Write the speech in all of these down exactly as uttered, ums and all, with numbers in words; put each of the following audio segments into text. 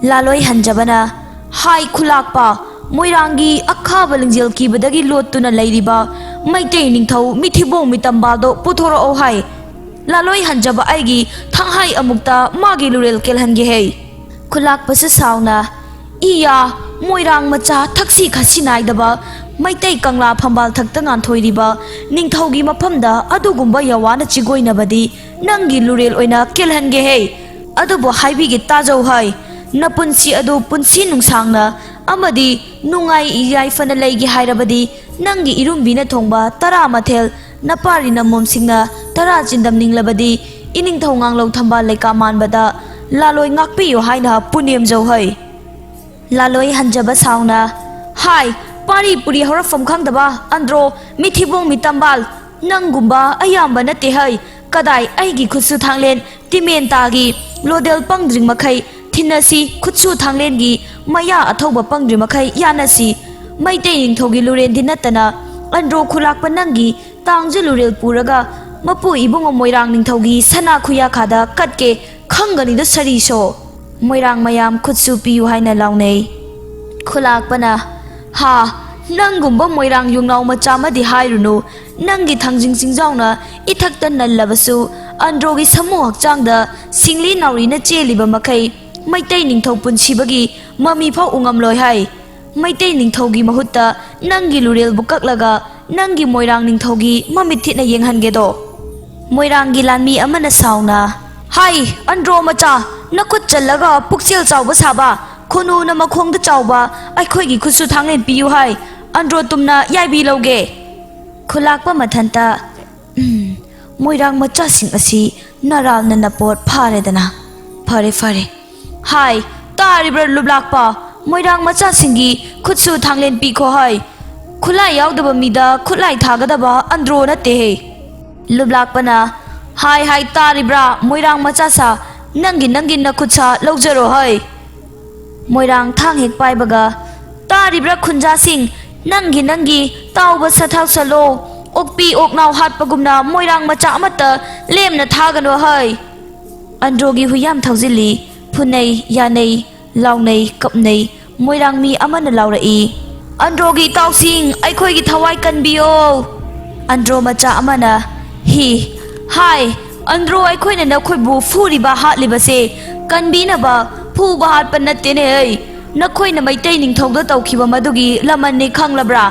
ꯂꯥꯂꯣꯏ ꯍꯟꯖꯕꯅ, "ꯍꯥꯏ ꯈꯨꯂꯥꯛꯄ, ꯃꯣꯏꯔꯥꯡꯒꯤ ꯑꯈꯥꯕ ꯂꯤꯡꯖꯦꯜ ꯀꯤꯕꯗꯒꯤ ꯂꯣꯠꯇꯨꯅ ꯂꯩꯔꯤꯕ ꯃꯩꯇꯩ ꯅꯤꯡꯊꯧ ꯃꯤꯊꯤꯕꯣꯡ ꯃꯤꯇꯝꯕꯥꯜꯗꯣ ꯄꯨꯊꯣꯔꯛꯑꯣ ꯍꯥꯏ"꯫ "ꯂꯥꯂꯣꯏ ꯍꯟꯖꯕ ꯑꯩꯒꯤ ꯊꯥꯡꯍꯥꯏ ꯑꯃꯨꯛꯇ ꯃꯥꯒꯤ ꯂꯨꯔꯦꯜ ꯀꯦꯜꯍꯟꯒꯦ ꯍꯩ"꯫ ꯈꯨꯂꯥꯛꯄꯁꯨ ꯁꯥꯎꯅ, "ꯏꯌꯥ, ꯃꯣꯏꯔꯥꯡ ꯃꯆꯥ ꯊꯛꯁꯤ ꯈꯥꯁꯤ ꯅꯥꯏꯗꯕ ꯃꯩꯇꯩ ꯀꯪꯂꯥ ꯐꯝꯕꯥꯜ ꯊꯛꯇ ꯉꯥꯟꯊꯣꯏꯔꯤꯕ ꯅꯤꯡꯊꯧꯒꯤ ꯃꯐꯝꯗ ꯑꯗꯨꯒꯨꯝꯕ ꯌꯥꯋꯥꯅ ꯆꯤꯒꯣꯏꯅꯕꯗꯤ ꯅꯪꯒꯤ ꯂꯨꯔꯦꯜ ꯑꯣꯏꯅ ꯀꯦꯜꯍꯟꯒꯦ ꯍꯩ꯫ ꯑꯗꯨꯕꯨ ꯍꯥꯏꯕꯤꯒꯦ ꯇꯥꯖꯧ ꯍꯩ, ꯅꯄꯨꯟꯁꯤ ꯑꯗꯨ ꯄꯨꯟꯁꯤ ꯅꯨꯡꯁꯥꯡꯅ ꯑꯃꯗꯤ ꯅꯨꯡꯉꯥꯏ ꯌꯥꯏꯐꯅ ꯂꯩꯒꯦ ꯍꯥꯏꯔꯕꯗꯤ ꯅꯪꯒꯤ ꯏꯔꯨꯝꯕꯤꯅ ꯊꯣꯡꯕ ꯇꯔꯥ ꯃꯊꯦꯜ, ꯅꯄꯥꯔꯤ ꯅꯃꯣꯝꯁꯤꯡꯅ ꯇꯔꯥ ꯆꯤꯟꯗꯝꯅꯤꯡꯂꯕꯗꯤ ꯏꯅꯤꯡꯊꯧ ꯉꯥꯡꯂꯧ ꯊꯝꯕꯥꯜ ꯂꯩꯀꯥ ꯃꯥꯟꯕꯗ ꯂꯥꯂꯣꯏ ꯉꯥꯛꯄꯤꯌꯨ ꯍꯥꯏꯅ ꯄꯨꯅꯦꯝꯖꯧ ꯍꯩ"꯫ ꯂꯥꯂꯣꯏ ꯍꯟꯖꯕ ꯁꯥꯎꯅ, "ꯍꯥꯏ, ꯄꯥꯔꯤ ꯄꯨꯔꯤ ꯍꯧꯔꯛꯐꯝ ꯈꯪꯗꯕ ꯑꯟꯗ꯭ꯔꯣ ꯃꯤꯊꯤꯕꯣꯡ ꯃꯤꯇꯝꯕꯥꯜ, ꯅꯪꯒꯨꯝꯕ ꯑꯌꯥꯝꯕ ꯅꯠꯇꯦ ꯍꯩ꯫ ꯀꯗꯥꯏ ꯑꯩꯒꯤ ꯈꯨꯠꯁꯨ ꯊꯥꯡꯂꯦꯟ ꯇꯤꯃꯦꯟꯇꯥꯒꯤ ꯂꯣꯗꯦꯜ ꯄꯪꯗ꯭ꯔꯤꯡ ꯃꯈꯩ ꯊꯤꯟꯅꯁꯤ, ꯈꯨꯠꯁꯨ ꯊꯥꯡꯂꯦꯟꯒꯤ ꯃꯌꯥ ꯑꯊꯧꯕ ꯄꯪꯗ꯭ꯔꯤꯡ ꯃꯈꯩ ꯌꯥꯅꯁꯤ꯫ ꯃꯩꯇꯩ ꯅꯤꯡꯊꯧꯒꯤ ꯂꯨꯔꯦꯟꯗꯤ ꯅꯠꯇꯅ ꯑꯟꯗ꯭ꯔꯣ ꯈꯨꯂꯥꯛꯄ ꯅꯪꯒꯤ ꯇꯥꯡꯖ ꯂꯨꯔꯦꯜ ꯄꯨꯔꯒ ꯃꯄꯨ ꯏꯕꯨꯡꯉꯣ ꯃꯣꯏꯔꯥꯡ ꯅꯤꯡꯊꯧꯒꯤ ꯁꯅꯥ ꯈꯨꯌꯥꯈꯥꯗ ꯀꯠꯀꯦ ꯈꯪꯒꯅꯤꯗ ꯁꯔꯤꯁꯣ"꯫ ꯃꯣꯏꯔꯥꯡ ꯃꯌꯥꯝ ꯈꯨꯠꯁꯨ ꯄꯤꯌꯨ ꯍꯥꯏꯅ ꯂꯥꯎꯅꯩ꯫ ꯈꯨꯂꯥꯛꯄꯅ, "ꯍꯥ, ꯅꯪꯒꯨꯝꯕ ꯃꯣꯏꯔꯥꯡ ꯌꯨꯡꯅꯥꯎ ꯃꯆꯥ ꯑꯃꯗꯤ ꯍꯥꯏꯔꯨꯅꯨ꯫ ꯅꯪꯒꯤ ꯊꯥꯡꯖꯤꯡ ꯆꯤꯡꯖꯥꯎꯅ ꯏꯊꯛꯇ ꯅꯜꯂꯕꯁꯨ ꯑꯟꯗ꯭ꯔꯣꯒꯤ ꯁꯃꯨ ꯍꯛꯆꯥꯡꯗ ꯁꯤꯡꯂꯤ ꯅꯥꯎꯔꯤꯅ ꯆꯦꯜꯂꯤꯕ ꯃꯈꯩ ꯃꯩꯇꯩ ꯅꯤꯡꯊꯧ ꯄꯨꯟꯁꯤꯕꯒꯤ ꯃꯃꯤ ꯐꯥꯎ ꯎꯉꯝꯂꯣꯏ ꯍꯥꯏ꯫ ꯃꯩꯇꯩ ꯅꯤꯡꯊꯧꯒꯤ ꯃꯍꯨꯠꯇ ꯅꯪꯒꯤ ꯂꯨꯔꯦꯜꯕꯨ ꯀꯛꯂꯒ ꯅꯪꯒꯤ ꯃꯣꯏꯔꯥꯡ ꯅꯤꯡꯊꯧꯒꯤ ꯃꯃꯤꯠ ꯊꯤꯠꯅ ꯌꯦꯡꯍꯟꯒꯦꯗꯣ"꯫ ꯃꯣꯏꯔꯥꯡꯒꯤ ꯂꯥꯟꯃꯤ ꯑꯃꯅ ꯁꯥꯎꯅ, "ꯍꯥꯏ, ꯑꯟꯗ꯭ꯔꯣ ꯃꯆꯥ, ꯅꯈꯨꯠ ꯆꯜꯂꯒ ꯄꯨꯛꯆꯦꯜ ꯆꯥꯎꯕ ꯁꯥꯕ, ꯈꯨꯅꯨꯅ ꯃꯈꯣꯡꯗ ꯆꯥꯎꯕ ꯑꯩꯈꯣꯏꯒꯤ ꯈꯨꯠꯁꯨ ꯊꯥꯡꯂꯦꯟ ꯄꯤꯌꯨ ꯍꯥꯏ, ꯑꯟꯗ꯭ꯔꯣ ꯇꯨꯝꯅ ꯌꯥꯏꯕꯤ ꯂꯧꯒꯦ"꯫ ꯈꯨꯂꯥꯛꯄ ꯃꯊꯟꯇ, "ꯎꯝ, ꯃꯣꯏꯔꯥꯡ ꯃꯆꯥꯁꯤꯡ ꯑꯁꯤ ꯅꯔꯥꯜꯅ ꯅꯄꯣꯠ ꯐꯥꯔꯦꯗꯅ꯫ ꯐꯔꯦ, ꯐꯔꯦ꯫ ꯍꯥꯏ, ꯇꯥꯔꯤꯕ꯭ꯔꯥ ꯂꯨꯞꯂꯥꯛꯄ? ꯃꯣꯏꯔꯥꯡ ꯃꯆꯥꯁꯤꯡꯒꯤ ꯈꯨꯠꯁꯨ ꯊꯥꯡꯂꯦꯟ ꯄꯤꯈꯣ ꯍꯥꯏ꯫ ꯈꯨꯠꯂꯥꯏ ꯌꯥꯎꯗꯕ ꯃꯤꯗ ꯈꯨꯠꯂꯥꯏ ꯊꯥꯒꯗꯕ ꯑꯟꯗ꯭ꯔꯣ ꯅꯠꯇꯦꯍꯦ"꯫ ꯂꯨꯞꯂꯥꯛꯄꯅ, "ꯍꯥꯏ, ꯍꯥꯏ, ꯇꯥꯔꯤꯕ꯭ꯔꯥ ꯃꯣꯏꯔꯥꯡ ꯃꯆꯥ ꯁꯥ? ꯅꯪꯒꯤ, ꯅꯪꯒꯤ ꯅꯈꯨꯠ ꯁꯥ ꯂꯧꯖꯔꯣ ꯍꯥꯏ"꯫ ꯃꯣꯏꯔꯥꯡ ꯊꯥꯡ ꯍꯦꯛ ꯄꯥꯏꯕꯒ, "ꯇꯥꯔꯤꯕ꯭ꯔꯥ ꯈꯨꯟꯖꯥꯁꯤꯡ? ꯅꯪꯒꯤ, ꯅꯪꯒꯤ ꯇꯥꯎꯕ ꯁꯥꯊꯥꯎ ꯁꯥꯂꯣ꯫ ꯑꯣꯛꯄꯤ ꯑꯣꯛꯅꯥꯎ ꯍꯥꯠꯄꯒꯨꯝꯅ ꯃꯣꯏꯔꯥꯡ ꯃꯆꯥ ꯑꯃꯠꯇ ꯂꯦꯝꯅ ꯊꯥꯒꯅꯨ ꯍꯥꯏ"꯫ ꯑꯟꯗ꯭ꯔꯣꯒꯤ ꯍꯨꯏꯌꯥꯝ ꯊꯧꯖꯤꯜꯂꯤ, ꯐꯨꯅꯩ, ꯌꯥꯅꯩ꯫ ꯂꯥꯎꯅꯩ, ꯀꯞꯅꯩ꯫ ꯃꯣꯏꯔꯥꯡ ꯃꯤ ꯑꯃꯅ ꯂꯥꯎꯔꯛꯏ, "ꯑꯟꯗ꯭ꯔꯣꯒꯤ ꯏꯇꯥꯎꯁꯤꯡ, ꯑꯩꯈꯣꯏꯒꯤ ꯊꯋꯥꯏ ꯀꯟꯕꯤꯌꯣ!" ꯑꯟꯗ꯭ꯔꯣ ꯃꯆꯥ ꯑꯃꯅ, "ꯍꯤ, ꯍꯥꯏ, ꯑꯟꯗ꯭ꯔꯣ, ꯑꯩꯈꯣꯏꯅ ꯅꯈꯣꯏꯕꯨ ꯐꯨꯔꯤꯕ ꯍꯥꯠꯂꯤꯕꯁꯦ ꯀꯟꯕꯤꯅꯕ ꯐꯨꯕ ꯍꯥꯠꯄ ꯅꯠꯇꯦꯅꯦ꯫ ꯅꯈꯣꯏꯅ ꯃꯩꯇꯩ ꯅꯤꯡꯊꯧꯗ ꯇꯧꯈꯤꯕ ꯃꯗꯨꯒꯤ ꯂꯃꯟꯅꯤ, ꯈꯪꯂꯕ꯭ꯔꯥ?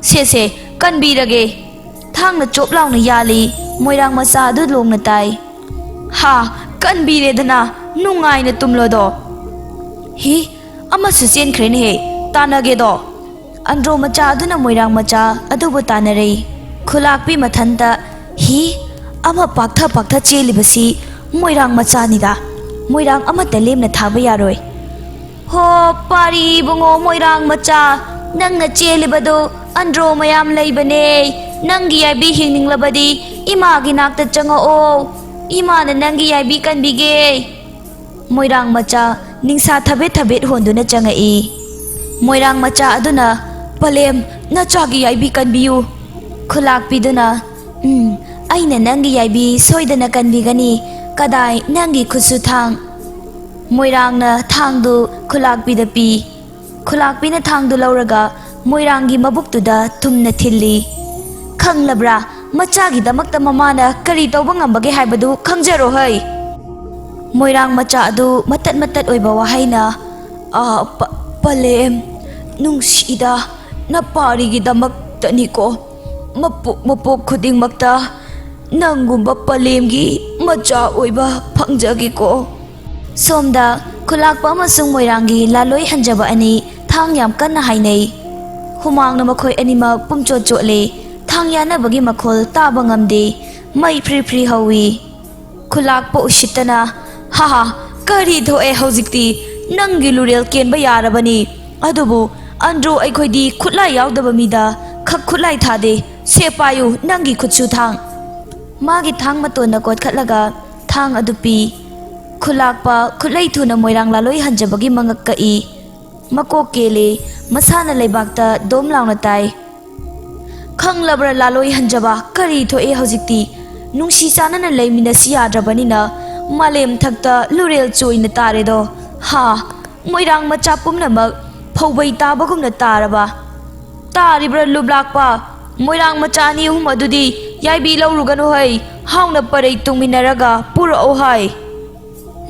ꯁꯦ, ꯁꯦ, ꯀꯟꯕꯤꯔꯒꯦ!" ꯊꯥꯡꯅ ꯆꯣꯞ ꯂꯥꯎꯅ ꯌꯥꯜꯂꯤ꯫ ꯃꯣꯏꯔꯥꯡ ꯃꯆꯥ ꯑꯗꯨ ꯂꯣꯡꯅ ꯇꯥꯏ꯫ "ꯍꯥ, ꯀꯟꯕꯤꯔꯦꯗꯅ, ꯅꯨꯡꯉꯥꯏꯅ ꯇꯨꯝꯂꯣꯗꯣ꯫ ꯍꯤ, ꯑꯃꯁꯨ ꯆꯦꯟꯈ꯭ꯔꯦꯅꯦꯍꯦ, ꯇꯥꯟꯅꯒꯦꯗꯣ!" ꯑꯟꯗ꯭ꯔꯣ ꯃꯆꯥ ꯑꯗꯨꯅ ꯃꯣꯏꯔꯥꯡ ꯃꯆꯥ ꯑꯗꯨꯕꯨ ꯇꯥꯟꯅꯔꯩ꯫ ꯈꯨꯂꯥꯛꯄꯤ ꯃꯊꯟꯇ, "ꯍꯤ, ꯑꯃ ꯄꯥꯛꯊ ꯄꯥꯛꯊ ꯆꯦꯜꯂꯤꯕꯁꯤ ꯃꯣꯏꯔꯥꯡ ꯃꯆꯥꯅꯤꯗ꯫ ꯃꯣꯏꯔꯥꯡ ꯑꯃꯠꯇ ꯂꯦꯝꯅ ꯊꯥꯕ ꯌꯥꯔꯣꯏ꯫ ꯍꯣ, ꯄꯥꯔꯤ ꯏꯕꯨꯡꯉꯣ ꯃꯣꯏꯔꯥꯡ ꯃꯆꯥ, ꯅꯪꯅ ꯆꯦꯜꯂꯤꯕꯗꯨ ꯑꯟꯗ꯭ꯔꯣ ꯃꯌꯥꯝ ꯂꯩꯕꯅꯦ꯫ ꯅꯪꯒꯤ ꯌꯥꯏꯕꯤ ꯍꯤꯡꯅꯤꯡꯂꯕꯗꯤ ꯏꯃꯥꯒꯤ ꯅꯥꯛꯇ ꯆꯪꯉꯛꯑꯣ꯫ ꯏꯃꯥꯅ ꯅꯪꯒꯤ ꯌꯥꯏꯕꯤ ꯀꯟꯕꯤꯒꯦ꯫" ꯃꯣꯏꯔꯥꯡ ꯃꯆꯥ ꯅꯤꯡꯁꯥ ꯊꯕꯦꯠ ꯊꯕꯦꯠ ꯍꯣꯟꯗꯨꯅ ꯆꯪꯉꯛꯏ꯫ ꯃꯣꯏꯔꯥꯡ ꯃꯆꯥ ꯑꯗꯨꯅ, "ꯄꯂꯦꯝ, ꯅꯆꯥꯒꯤ ꯌꯥꯏꯕꯤ ꯀꯟꯕꯤꯌꯨ꯫" ꯈꯨꯂꯥꯛꯄꯤꯗꯨꯅ, "ꯎꯝ, ꯑꯩꯅ ꯅꯪꯒꯤ ꯌꯥꯏꯕꯤ ꯁꯣꯏꯗꯅ ꯀꯟꯕꯤꯒꯅꯤ꯫ ꯀꯗꯥꯏ ꯅꯪꯒꯤ ꯈꯨꯠꯁꯨ ꯊꯥꯡ?" ꯃꯣꯏꯔꯥꯡꯅ ꯊꯥꯡꯗꯨ ꯈꯨꯂꯥꯛꯄꯤꯗ ꯄꯤ꯫ ꯈꯨꯂꯥꯛꯄꯤꯅ ꯊꯥꯡꯗꯨ ꯂꯧꯔꯒ ꯃꯣꯏꯔꯥꯡꯒꯤ ꯃꯕꯨꯛꯇꯨꯗ ꯊꯨꯝꯅ ꯊꯤꯜꯂꯤ꯫ "ꯈꯪꯂꯕ꯭ꯔꯥ, ꯃꯆꯥꯒꯤꯗꯃꯛꯇ ꯃꯃꯥꯅ ꯀꯔꯤ ꯇꯧꯕ ꯉꯝꯕꯒꯦ ꯍꯥꯏꯕꯗꯨ ꯈꯪꯖꯔꯣ ꯍꯩ!" ꯃꯣꯏꯔꯥꯡ ꯃꯆꯥ ꯑꯗꯨ ꯃꯇꯠ ꯃꯇꯠ ꯑꯣꯏꯕ ꯋꯥꯍꯩꯅ, "ꯑ, ꯄ-, ꯄꯂꯦꯝ, ꯅꯨꯡꯁꯤꯗ, ꯅꯄꯥꯔꯤꯒꯤꯗꯃꯛꯇꯅꯤꯀꯣ꯫ ꯃꯄꯣꯛ ꯃꯄꯣꯛ ꯈꯨꯗꯤꯡꯃꯛꯇ ꯅꯪꯒꯨꯝꯕ ꯄꯂꯦꯝꯒꯤ ꯃꯆꯥ ꯑꯣꯏꯕ ꯐꯪꯖꯒꯦꯀꯣ꯫" ꯁꯣꯝꯗ ꯈꯨꯂꯥꯛꯄ ꯑꯃꯁꯨꯡ ꯃꯣꯏꯔꯥꯡꯒꯤ ꯂꯥꯂꯣꯏ ꯍꯟꯖꯕ ꯑꯅꯤ ꯊꯥꯡ ꯌꯥꯝ ꯀꯟꯅ ꯍꯥꯏꯅꯩ꯫ ꯍꯨꯃꯥꯡꯅ ꯃꯈꯣꯏ ꯑꯅꯤꯃꯛ ꯄꯨꯝꯆꯣꯠ ꯆꯣꯠꯂꯦ꯫ ꯊꯥꯡ ꯌꯥꯅꯕꯒꯤ ꯃꯈꯣꯜ ꯇꯥꯕ ꯉꯝꯗꯦ꯫ ꯃꯩ ꯐ꯭ꯔꯤ ꯐ꯭ꯔꯤ ꯍꯧꯏ꯫ ꯈꯨꯂꯥꯛꯄ ꯎꯁꯤꯠꯇꯅ, "ꯍꯥ ꯍꯥ, ꯀꯔꯤ ꯊꯣꯛꯑꯦ ꯍꯧꯖꯤꯛꯇꯤ? ꯅꯪꯒꯤ ꯂꯨꯔꯦꯜ ꯀꯦꯟꯕ ꯌꯥꯔꯕꯅꯤ꯫ ꯑꯗꯨꯕꯨ ꯑꯟꯗ꯭ꯔꯣ ꯑꯩꯈꯣꯏꯗꯤ ꯈꯨꯠꯂꯥꯏ ꯌꯥꯎꯗꯕ ꯃꯤꯗ ꯈꯛ ꯈꯨꯠꯂꯥꯏ ꯊꯥꯗꯦ꯫ ꯁꯦ ꯄꯥꯏꯌꯨ, ꯅꯪꯒꯤ ꯈꯨꯠꯁꯨ ꯊꯥꯡ꯫" ꯃꯥꯒꯤ ꯊꯥꯡ ꯃꯇꯣꯟꯅ ꯀꯣꯠꯈꯠꯂꯒ ꯊꯥꯡ ꯑꯗꯨ ꯄꯤ꯫ ꯈꯨꯂꯥꯛꯄ ꯈꯨꯠꯂꯩ ꯊꯨꯅ ꯃꯣꯏꯔꯥꯡ ꯂꯥꯂꯣꯏ ꯍꯟꯖꯕꯒꯤ ꯃꯉꯛ ꯀꯛꯏ꯫ ꯃꯀꯣꯛ ꯀꯦꯜꯂꯤ, ꯃꯁꯥꯅ ꯂꯩꯕꯥꯛꯇ ꯗꯣꯝ ꯂꯥꯎꯅ ꯇꯥꯏ꯫ "ꯈꯪꯂꯕ꯭ꯔꯥ ꯂꯥꯂꯣꯏ ꯍꯟꯖꯕ, ꯀꯔꯤ ꯊꯣꯛꯑꯦ ꯍꯧꯖꯤꯛꯇꯤ? ꯅꯨꯡꯁꯤ ꯆꯥꯟꯅꯅ ꯂꯩꯃꯤꯟꯅꯁꯤ ꯌꯥꯗ꯭ꯔꯕꯅꯤꯅ ꯃꯥꯂꯦꯝ ꯊꯛꯇ ꯂꯨꯔꯦꯜ ꯆꯣꯏꯅ ꯇꯥꯔꯦꯗꯣ꯫ ꯍꯥ, ꯃꯣꯏꯔꯥꯡ ꯃꯆꯥ ꯄꯨꯝꯅꯃꯛ ꯐꯧꯕꯩ ꯇꯥꯕꯒꯨꯝꯅ ꯇꯥꯔꯕ꯫ "ꯇꯥꯔꯤꯕ꯭ꯔꯥ ꯂꯨꯞꯂꯥꯛꯄ? ꯃꯣꯏꯔꯥꯡ ꯃꯆꯥ ꯑꯅꯤ ꯑꯍꯨꯝ ꯑꯗꯨꯗꯤ ꯌꯥꯏꯕꯤ ꯂꯧꯔꯨꯒꯅꯨ ꯍꯩ, ꯍꯥꯎꯅ ꯄꯔꯩ ꯇꯨꯡꯃꯤꯟꯅꯔꯒ ꯄꯨꯔꯛꯑꯣ ꯍꯥꯏ"꯫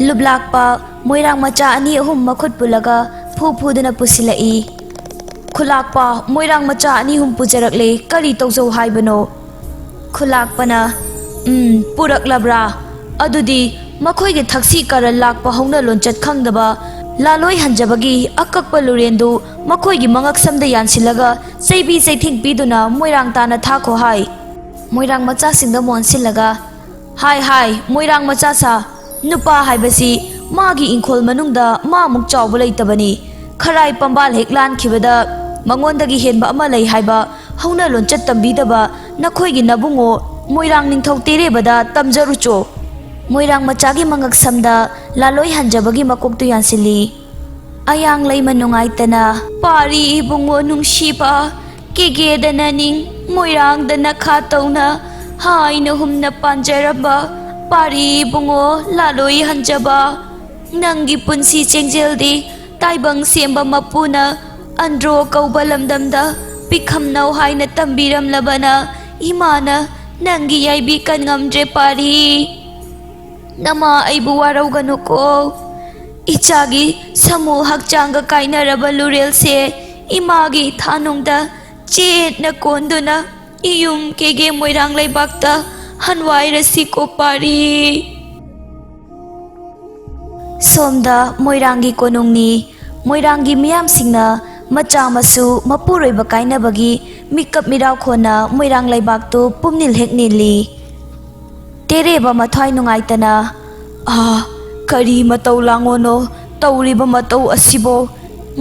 ꯂꯨꯞꯂꯥꯛꯄ ꯃꯣꯏꯔꯥꯡ ꯃꯆꯥ ꯑꯅꯤ ꯑꯍꯨꯝ ꯃꯈꯨꯠ ꯄꯨꯜꯂꯒ ꯐꯨ ꯐꯨꯗꯨꯅ ꯄꯨꯁꯤꯜꯂꯛꯏ꯫ "ꯈꯨꯂꯥꯛꯄ, ꯃꯣꯏꯔꯥꯡ ꯃꯆꯥ ꯑꯅꯤ ꯑꯍꯨꯝ ꯄꯨꯖꯔꯛꯂꯦ, ꯀꯔꯤ ꯇꯧꯖꯧ ꯍꯥꯏꯕꯅꯣ?" ꯈꯨꯂꯥꯛꯄꯅ, "ꯎꯝ, ꯄꯨꯔꯛꯂꯕ꯭ꯔꯥ? ꯑꯗꯨꯗꯤ ꯃꯈꯣꯏꯒꯤ ꯊꯛꯁꯤ ꯀꯔꯟ ꯂꯥꯛꯄ ꯍꯧꯅ ꯂꯣꯟꯆꯠ ꯈꯪꯗꯕ ꯂꯥꯂꯣꯏ ꯍꯟꯖꯕꯒꯤ ꯑꯀꯛꯄ ꯂꯨꯔꯦꯟꯗꯨ ꯃꯈꯣꯏꯒꯤ ꯃꯉꯛꯁꯝꯗ ꯌꯥꯟꯁꯤꯜꯂꯒ ꯆꯩꯕꯤ ꯆꯩꯊꯦꯡ ꯄꯤꯗꯨꯅ ꯃꯣꯏꯔꯥꯡ ꯇꯥꯅ ꯊꯥꯈꯣ" ꯍꯥꯏ꯫ ꯃꯣꯏꯔꯥꯡ ꯃꯆꯥꯁꯤꯡꯗ ꯃꯣꯟꯁꯤꯜꯂꯒ, "ꯍꯥꯏ, ꯍꯥꯏ, ꯃꯣꯏꯔꯥꯡ ꯃꯆꯥ ꯁꯥ, ꯅꯨꯄꯥ ꯍꯥꯏꯕꯁꯤ ꯃꯥꯒꯤ ꯏꯪꯈꯣꯜ ꯃꯅꯨꯡꯗ ꯃꯥꯃꯨꯛ ꯆꯥꯎꯕ ꯂꯩꯇꯕꯅꯤ꯫ ꯈꯔꯥꯏ ꯄꯝꯕꯥꯜ ꯍꯦꯛ ꯂꯥꯟꯈꯤꯕꯗ ꯃꯉꯣꯟꯗꯒꯤ ꯍꯦꯟꯕ ꯑꯃ ꯂꯩ ꯍꯥꯏꯕ ꯍꯧꯅ ꯂꯣꯟꯆꯠ ꯇꯝꯕꯤꯗꯕ ꯅꯈꯣꯏꯒꯤ ꯅꯕꯨꯡꯉꯣ ꯃꯣꯏꯔꯥꯡ ꯅꯤꯡꯊꯧ ꯇꯦꯔꯦꯕꯗ ꯇꯝꯖꯔꯨꯆꯣ"꯫ ꯃꯣꯏꯔꯥꯡ ꯃꯆꯥꯒꯤ ꯃꯉꯛꯁꯝꯗ ꯂꯥꯂꯣꯏ ꯍꯟꯖꯕꯒꯤ ꯃꯀꯣꯛꯇꯨ ꯌꯥꯟꯁꯤꯜꯂꯤ꯫ ꯑꯌꯥꯡ ꯂꯩꯃ ꯅꯨꯡꯉꯥꯏꯇꯅ, "ꯄꯥꯔꯤ ꯏꯕꯨꯡꯉꯣ ꯅꯨꯡꯁꯤꯕ, ꯀꯦꯒꯦꯗꯅ ꯅꯤꯡ, ꯃꯣꯏꯔꯥꯡꯗꯅ ꯈꯥ ꯇꯧꯅ, ꯍꯥꯏꯅ ꯍꯨꯝꯅ ꯄꯥꯟꯖꯔꯝꯕ ꯄꯥꯔꯤ ꯏꯕꯨꯡꯉꯣ ꯂꯥꯂꯣꯏ ꯍꯟꯖꯕ, ꯅꯪꯒꯤ ꯄꯨꯟꯁꯤ ꯆꯦꯡꯖꯦꯜꯗꯤ ꯇꯥꯏꯕꯪ ꯁꯦꯝꯕ ꯃꯄꯨꯅ ꯑꯟꯗ꯭ꯔꯣ ꯀꯧꯕ ꯂꯝꯗꯝꯗ ꯄꯤꯈꯝꯅꯧ ꯍꯥꯏꯅ ꯇꯝꯕꯤꯔꯝꯂꯕꯅ ꯏꯃꯥꯅ ꯅꯪꯒꯤ ꯌꯥꯏꯕꯤ ꯀꯟ ꯉꯝꯗ꯭ꯔꯦ ꯄꯥꯔꯤ꯫ ꯅꯃꯥ ꯑꯩꯕꯨ ꯋꯥꯔꯧꯒꯅꯨꯀꯣ꯫ ꯏꯆꯥꯒꯤ ꯁꯃꯨ ꯍꯛꯆꯥꯡꯒ ꯀꯥꯏꯅꯔꯕ ꯂꯨꯔꯦꯜꯁꯦ ꯏꯃꯥꯒꯤ ꯊꯥꯅꯨꯡꯗ ꯆꯦꯠꯅ ꯀꯣꯟꯗꯨꯅ ꯏꯌꯨꯝ ꯀꯦꯒꯦ ꯃꯣꯏꯔꯥꯡ ꯂꯩꯕꯥꯛꯇ ꯍꯟꯋꯥꯏꯔꯁꯤꯀꯣ ꯄꯥꯔꯤ"꯫ ꯁꯣꯝꯗ ꯃꯣꯏꯔꯥꯡꯒꯤ ꯀꯣꯅꯨꯡꯅꯤ꯫ ꯃꯣꯏꯔꯥꯡꯒꯤ ꯃꯤꯌꯥꯝꯁꯤꯡꯅ ꯃꯆꯥ ꯃꯁꯨ ꯃꯄꯨꯔꯣꯏꯕ ꯀꯥꯏꯅꯕꯒꯤ ꯃꯤꯀꯞ ꯃꯤꯔꯥꯎꯈꯣꯟꯅ ꯃꯣꯏꯔꯥꯡ ꯂꯩꯕꯥꯛꯇꯨ ꯄꯨꯝꯅꯤꯜ ꯍꯦꯛ ꯅꯤꯜꯂꯤ꯫ ꯇꯦꯔꯦꯕ ꯃꯊ꯭ꯋꯥꯏ ꯅꯨꯡꯉꯥꯏꯇꯅ, "ꯑꯥ, ꯀꯔꯤ ꯃꯇꯧ ꯂꯥꯡꯉꯣꯅꯣ ꯇꯧꯔꯤꯕ ꯃꯇꯧ ꯑꯁꯤꯕꯣ?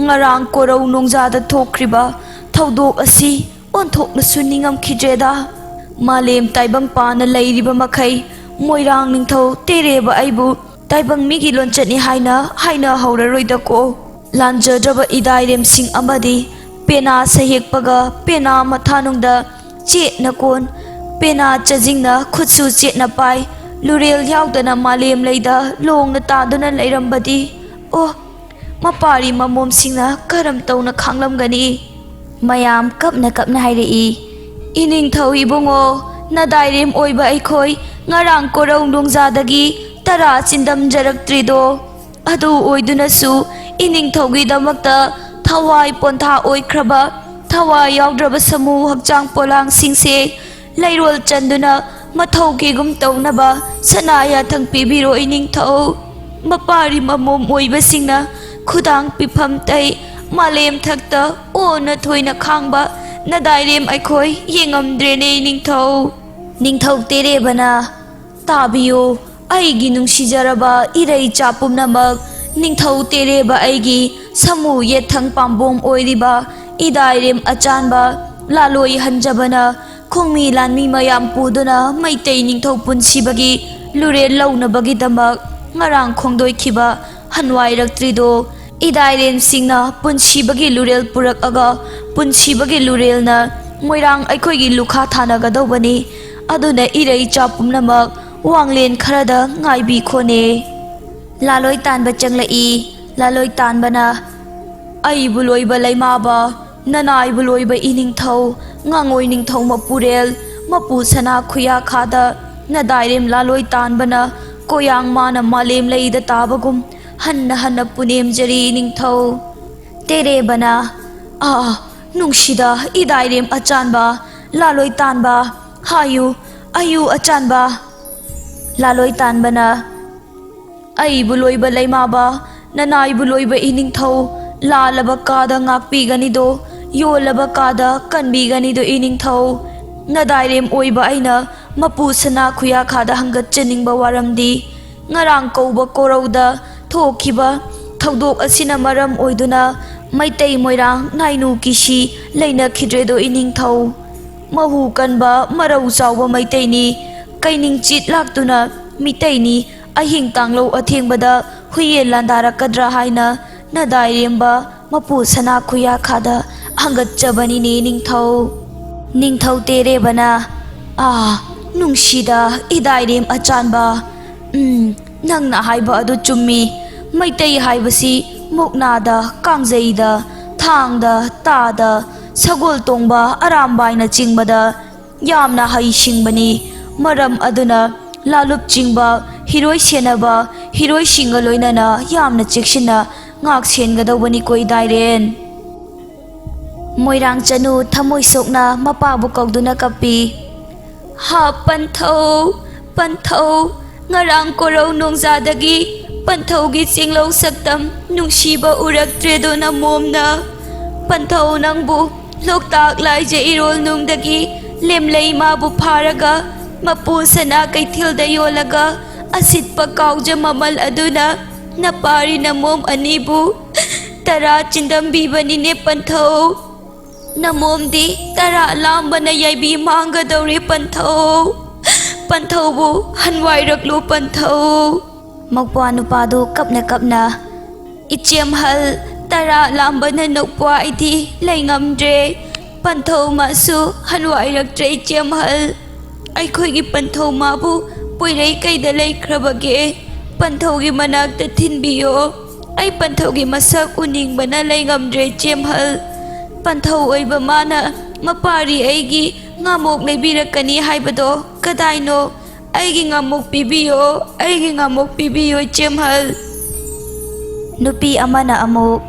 ꯉꯔꯥꯡ ꯀꯣꯔꯧ ꯅꯣꯡꯖꯥꯗ ꯊꯣꯛꯈ꯭ꯔꯤꯕ ꯊꯧꯗꯣꯛ ꯑꯁꯤ ꯑꯣꯟꯊꯣꯛꯅꯁꯨ ꯅꯤꯡꯉꯝꯈꯤꯗ꯭ꯔꯦꯗ꯫ ꯃꯥꯂꯦꯝ ꯇꯥꯏꯕꯪ ꯄꯥꯅ ꯂꯩꯔꯤꯕ ꯃꯈꯩ ꯃꯣꯏꯔꯥꯡ ꯅꯤꯡꯊꯧ ꯇꯦꯔꯦꯕ ꯑꯩꯕꯨ ꯇꯥꯏꯕꯪ ꯃꯤꯒꯤ ꯂꯣꯟꯆꯠꯅꯤ ꯍꯥꯏꯅ ꯍꯥꯏꯅꯍꯧꯔꯔꯣꯏꯗꯀꯣ꯫ ꯂꯥꯟꯖꯗ꯭ꯔꯕ ꯏꯗꯥꯏꯔꯦꯝꯁꯤꯡ ꯑꯃꯗꯤ ꯄꯦꯅꯥ ꯁꯩꯍꯦꯛꯄꯒ ꯄꯦꯅꯥ ꯃꯊꯥꯅꯨꯡꯗ ꯆꯦꯠꯅ ꯀꯣꯟ, ꯄꯦꯅꯥ ꯆꯥꯖꯤꯡꯅ ꯈꯨꯠꯁꯨ ꯆꯦꯠꯅ ꯄꯥꯏ, ꯂꯨꯔꯦꯜ ꯌꯥꯎꯗꯅ ꯃꯥꯂꯦꯝ ꯂꯩꯗ ꯂꯣꯡꯅ ꯇꯥꯗꯨꯅ ꯂꯩꯔꯝꯕꯗꯤ, ꯑꯣ, ꯃꯄꯥꯔꯤ ꯃꯃꯣꯝꯁꯤꯡꯅ ꯀꯔꯝ ꯇꯧꯅ ꯈꯥꯡꯂꯝꯒꯅꯤ? ꯃꯌꯥꯝ ꯀꯞꯅ ꯀꯞꯅ ꯍꯥꯏꯔꯛꯏ, "ꯏꯅꯤꯡꯊꯧ ꯏꯕꯨꯡꯉꯣ, ꯅꯗꯥꯏꯔꯦꯝ ꯑꯣꯏꯕ ꯑꯩꯈꯣꯏ ꯉꯔꯥꯡ ꯀꯣꯔꯧ ꯅꯣꯡꯖꯥꯗꯒꯤ ꯇꯔꯥ ꯆꯤꯟꯗꯝꯖꯔꯛꯇ꯭ꯔꯤꯗꯣ꯫ ꯑꯗꯨ ꯑꯣꯏꯗꯨꯅꯁꯨ ꯏꯅꯤꯡꯊꯧꯒꯤꯗꯃꯛꯇ ꯊꯋꯥꯏ ꯄꯣꯟꯊꯥ ꯑꯣꯏꯈ꯭ꯔꯕ, ꯊꯋꯥꯏ ꯌꯥꯎꯗ꯭ꯔꯕ ꯁꯃꯨ ꯍꯛꯆꯥꯡ ꯄꯣꯂꯥꯡꯁꯤꯡꯁꯦ ꯂꯩꯔꯣꯜ ꯆꯟꯗꯨꯅ ꯃꯊꯧ ꯀꯤꯒꯨꯝ ꯇꯧꯅꯕ ꯁꯅꯥ ꯌꯥꯊꯪ ꯄꯤꯕꯤꯔꯣ ꯏꯅꯤꯡꯊꯧ꯫ ꯃꯄꯥꯔꯤ ꯃꯃꯣꯝ ꯑꯣꯏꯕꯁꯤꯡꯅ ꯈꯨꯗꯥꯡ ꯄꯤꯐꯝ ꯇꯩ ꯃꯥꯂꯦꯝ ꯊꯛꯇ ꯑꯣꯟꯅ ꯊꯣꯏꯅ ꯈꯥꯡꯕ ꯅꯗꯥꯏꯔꯦꯝ ꯑꯩꯈꯣꯏ ꯌꯦꯡꯉꯝꯗ꯭ꯔꯦꯅꯦ ꯏꯅꯤꯡꯊꯧ꯫" ꯅꯤꯡꯊꯧ ꯇꯦꯔꯦꯕꯅ, "ꯇꯥꯕꯤꯌꯨ, ꯑꯩꯒꯤ ꯅꯨꯡꯁꯤꯖꯔꯕ ꯏꯔꯩꯆꯥ ꯄꯨꯝꯅꯃꯛ, ꯅꯤꯡꯊꯧ ꯇꯦꯔꯦꯕ ꯑꯩꯒꯤ ꯁꯃꯨ ꯌꯦꯠꯊꯪ ꯄꯥꯝꯕꯣꯝ ꯑꯣꯏꯔꯤꯕ ꯏꯗꯥꯏꯔꯦꯝ ꯑꯆꯥꯟꯕ ꯂꯥꯂꯣꯏ ꯍꯟꯖꯕꯅ ꯈꯣꯡꯃꯤ ꯂꯥꯟꯃꯤ ꯃꯌꯥꯝ ꯄꯨꯗꯨꯅ ꯃꯩꯇꯩ ꯅꯤꯡꯊꯧ ꯄꯨꯟꯁꯤꯕꯒꯤ ꯂꯨꯔꯦꯜ ꯂꯧꯅꯕꯒꯤꯗꯃꯛ ꯉꯔꯥꯡ ꯈꯣꯡꯗꯣꯏꯈꯤꯕ ꯍꯟꯋꯥꯏꯔꯛꯇ꯭ꯔꯤꯗꯣ ꯏꯗꯥꯏꯔꯦꯝꯁꯤꯡꯅ ꯄꯨꯟꯁꯤꯕꯒꯤ ꯂꯨꯔꯦꯜ ꯄꯨꯔꯛꯑꯒ ꯄꯨꯟꯁꯤꯕꯒꯤ ꯂꯨꯔꯦꯜꯅ ꯃꯣꯏꯔꯥꯡ ꯑꯩꯈꯣꯏꯒꯤ ꯂꯨꯈꯥ ꯊꯥꯅꯒꯗꯧꯕꯅꯤ꯫ ꯑꯗꯨꯅ ꯏꯔꯩꯆꯥ ꯄꯨꯝꯅꯃꯛ ꯋꯥꯡꯂꯦꯟ ꯈꯔꯗ ꯉꯥꯏꯕꯤꯈꯣꯅꯦ꯫" ꯂꯥꯂꯣꯏ ꯇꯥꯟꯕ ꯆꯪꯂꯛꯏ꯫ ꯂꯥꯂꯣꯏ ꯇꯥꯟꯕꯅ, "ꯑꯩꯕꯨ ꯂꯣꯏꯕ ꯂꯩꯃꯥꯕ, ꯅꯅꯥꯏꯕꯨ ꯂꯣꯏꯕ ꯏꯅꯤꯡꯊꯧ, ꯉꯥꯉꯣꯏ ꯅꯤꯡꯊꯧ ꯃꯄꯨꯔꯦꯜ, ꯃꯄꯨ ꯁꯅꯥ ꯈꯨꯌꯥꯈꯥꯗ ꯅꯗꯥꯏꯔꯦꯝ ꯂꯥꯂꯣꯏ ꯇꯥꯟꯕꯅ ꯀꯣꯌꯥꯡ ꯃꯥꯅ ꯃꯥꯂꯦꯝ ꯂꯩꯗ ꯇꯥꯕꯒꯨꯝ ꯍꯟꯅ ꯍꯟꯅ ꯄꯨꯅꯦꯝꯖꯔꯤ ꯏꯅꯤꯡꯊꯧ꯫" ꯇꯦꯔꯦꯕꯅ, "ꯑꯥ, ꯅꯨꯡꯁꯤꯗ ꯏꯗꯥꯏꯔꯦꯝ ꯑꯆꯥꯟꯕ, ꯂꯥꯂꯣꯏ ꯇꯥꯟꯕ, ꯍꯥꯏꯌꯨ, ꯑꯌꯨ ꯑꯆꯥꯟꯕ꯫" ꯂꯥꯂꯣꯏ ꯇꯥꯟꯕꯅ, "ꯑꯩꯕꯨ ꯂꯣꯏꯕ ꯂꯩꯃꯥꯕ, ꯅꯅꯥꯏꯕꯨ ꯂꯣꯏꯕ ꯏꯅꯤꯡꯊꯧ, ꯂꯥꯜꯂꯕ ꯀꯥꯗ ꯉꯥꯛꯄꯤꯒꯅꯤꯗꯣ, ꯌꯣꯜꯂꯕ ꯀꯥꯗ ꯀꯟꯕꯤꯒꯅꯤꯗꯣ ꯏꯅꯤꯡꯊꯧ꯫ ꯅꯗꯥꯏꯔꯦꯝ ꯑꯣꯏꯕ ꯑꯩꯅ ꯃꯄꯨ ꯁꯅꯥ ꯈꯨꯌꯥꯈꯥꯗ ꯍꯪꯒꯠꯆꯅꯤꯡꯕ ꯋꯥꯔꯝꯗꯤ, ꯉꯔꯥꯡ ꯀꯧꯕ ꯀꯣꯔꯧꯗ ꯊꯣꯛꯈꯤꯕ ꯊꯧꯗꯣꯛ ꯑꯁꯤꯅ ꯃꯔꯝ ꯑꯣꯏꯗꯨꯅ ꯃꯩꯇꯩ ꯃꯣꯏꯔꯥꯡ ꯅꯥꯏꯅꯨ ꯀꯤꯁꯤ ꯂꯩꯅꯈꯤꯗ꯭ꯔꯦꯗꯣ ꯏꯅꯤꯡꯊꯧ꯫ ꯃꯍꯨ ꯀꯟꯕ ꯃꯔꯧ ꯆꯥꯎꯕ ꯃꯩꯇꯩꯅꯤ, ꯀꯩꯅꯤꯡꯆꯤꯠ ꯂꯥꯛꯇꯨꯅ ꯃꯤꯇꯩꯅꯤ, ꯑꯍꯤꯡ ꯇꯥꯡꯂꯧ ꯑꯊꯦꯡꯕꯗ ꯍꯨꯏꯌꯦꯟ ꯂꯥꯟꯗꯥꯔꯛꯀꯗ꯭ꯔꯥ ꯍꯥꯏꯅ ꯅꯗꯥꯏꯔꯦꯝꯕ ꯃꯄꯨ ꯁꯅꯥ ꯈꯨꯌꯥꯈꯥꯗ ꯍꯪꯒꯠꯆꯕꯅꯤꯅꯦ ꯅꯤꯡꯊꯧ꯫" ꯅꯤꯡꯊꯧ ꯇꯦꯔꯦꯕꯅ, "ꯑꯥ, ꯅꯨꯡꯁꯤꯗ ꯏꯗꯥꯏꯔꯦꯝ ꯑꯆꯥꯟꯕ, ꯎꯝ, ꯅꯪꯅ ꯍꯥꯏꯕ ꯑꯗꯨ ꯆꯨꯝꯃꯤ꯫ ꯃꯩꯇꯩ ꯍꯥꯏꯕꯁꯤ ꯃꯨꯛꯅꯥꯗ, ꯀꯥꯡꯖꯩꯗ, ꯊꯥꯡꯗ, ꯇꯥꯗ, ꯁꯒꯣꯜ ꯇꯣꯡꯕ, ꯑꯔꯥꯝꯕꯥꯏꯅꯆꯤꯡꯕꯗ ꯌꯥꯝꯅ ꯍꯩꯁꯤꯡꯕꯅꯤ꯫ ꯃꯔꯝ ꯑꯗꯨꯅ ꯂꯥꯂꯨꯞ ꯆꯤꯡꯕ, ꯍꯤꯔꯣꯏ ꯁꯦꯟꯅꯕ, ꯍꯤꯔꯣꯏꯁꯤꯡꯒ ꯂꯣꯏꯅꯅ ꯌꯥꯝꯅ ꯆꯦꯛꯁꯤꯟꯅ ꯉꯥꯛ ꯁꯦꯟꯒꯗꯧꯕꯅꯤꯀꯣ ꯏꯗꯥꯏꯔꯦꯟ꯫ ꯃꯣꯏꯔꯥꯡ ꯆꯅꯨ ꯊꯃꯣꯏ ꯁꯣꯛꯅ ꯃꯄꯥꯕꯨ ꯀꯧꯗꯨꯅ ꯀꯞꯄꯤ꯫ "ꯍꯥ ꯄꯟꯊꯧ, ꯄꯟꯊꯧ, ꯉꯔꯥꯡ ꯀꯣꯔꯧ ꯅꯣꯡꯖꯥꯗꯒꯤ ꯄꯟꯊꯧꯒꯤ ꯆꯤꯡꯂꯧ ꯁꯛꯇꯝ ꯅꯨꯡꯁꯤꯕ ꯎꯔꯛꯇ꯭ꯔꯦꯗꯣ ꯅꯃꯣꯝꯅ꯫ ꯄꯟꯊꯧ ꯅꯪꯕꯨ ꯂꯣꯛꯇꯥꯛ ꯂꯥꯏꯖ ꯏꯔꯣꯜ ꯅꯨꯡꯗꯒꯤ ꯂꯦꯝꯂꯩ ꯃꯥꯕꯨ ꯐꯥꯔꯒ ꯃꯄꯨ ꯁꯅꯥ ꯀꯩꯊꯦꯜꯗ ꯌꯣꯜꯂꯒ ꯑꯁꯤꯠꯄ ꯀꯥꯎꯖ ꯃꯃꯜ ꯑꯗꯨꯅ ꯅꯄꯥꯔꯤ ꯅꯃꯣꯝ ꯑꯅꯤꯕꯨ ꯇꯔꯥ ꯆꯤꯟꯗꯝꯕꯤꯕꯅꯤꯅꯦ ꯄꯟꯊꯧ꯫ ꯅꯃꯣꯝꯗꯤ ꯇꯔꯥ ꯂꯥꯝꯕꯅ ꯌꯥꯏꯕꯤ ꯃꯥꯡꯒꯗꯧꯔꯦ ꯄꯟꯊꯧ꯫ ꯄꯟꯊꯧꯕꯨ ꯍꯟꯋꯥꯏꯔꯛꯂꯨ ꯄꯟꯊꯧ꯫" ꯃꯧꯄ꯭ꯋꯥ ꯅꯨꯄꯥꯗꯨ ꯀꯞꯅ ꯀꯞꯅ, "ꯏꯆꯦꯝꯍꯜ, ꯇꯔꯥ ꯂꯥꯝꯕꯅ ꯅꯣꯛꯄ꯭ꯋꯥꯏꯗꯤ ꯂꯩꯉꯝꯗ꯭ꯔꯦ꯫ ꯄꯟꯊꯧ ꯃꯥꯁꯨ ꯍꯟꯋꯥꯏꯔꯛꯇ꯭ꯔꯦ ꯏꯆꯦꯝꯍꯜ꯫ ꯑꯩꯈꯣꯏꯒꯤ ꯄꯟꯊꯧ ꯃꯥꯕꯨ ꯄꯣꯏꯔꯩ ꯀꯩꯗ ꯂꯩꯈ꯭ꯔꯕꯒꯦ? ꯄꯟꯊꯧꯒꯤ ꯃꯅꯥꯛꯇ ꯊꯤꯟꯕꯤꯌꯣ꯫ ꯑꯩ ꯄꯟꯊꯧꯒꯤ ꯃꯁꯛ ꯎꯅꯤꯡꯕꯅ ꯂꯩꯉꯝꯗ꯭ꯔꯦ ꯏꯆꯦꯝꯍꯜ꯫ ꯄꯟꯊꯧ ꯑꯣꯏꯕ ꯃꯥꯅ ꯃꯄꯥꯔꯤ ꯑꯩꯒꯤ ꯉꯥꯃꯣꯛ ꯂꯩꯕꯤꯔꯛꯀꯅꯤ ꯍꯥꯏꯕꯗꯣ ꯀꯗꯥꯏꯅꯣ? ꯑꯩꯒꯤ ꯉꯥꯃꯣꯛ ꯄꯤꯕꯤꯌꯣ, ꯑꯩꯒꯤ ꯉꯥꯃꯣꯛ ꯄꯤꯕꯤꯌꯣ ꯏꯆꯦꯝꯍꯜ꯫" ꯅꯨꯄꯤ ꯑꯃꯅ ꯑꯃꯨꯛ,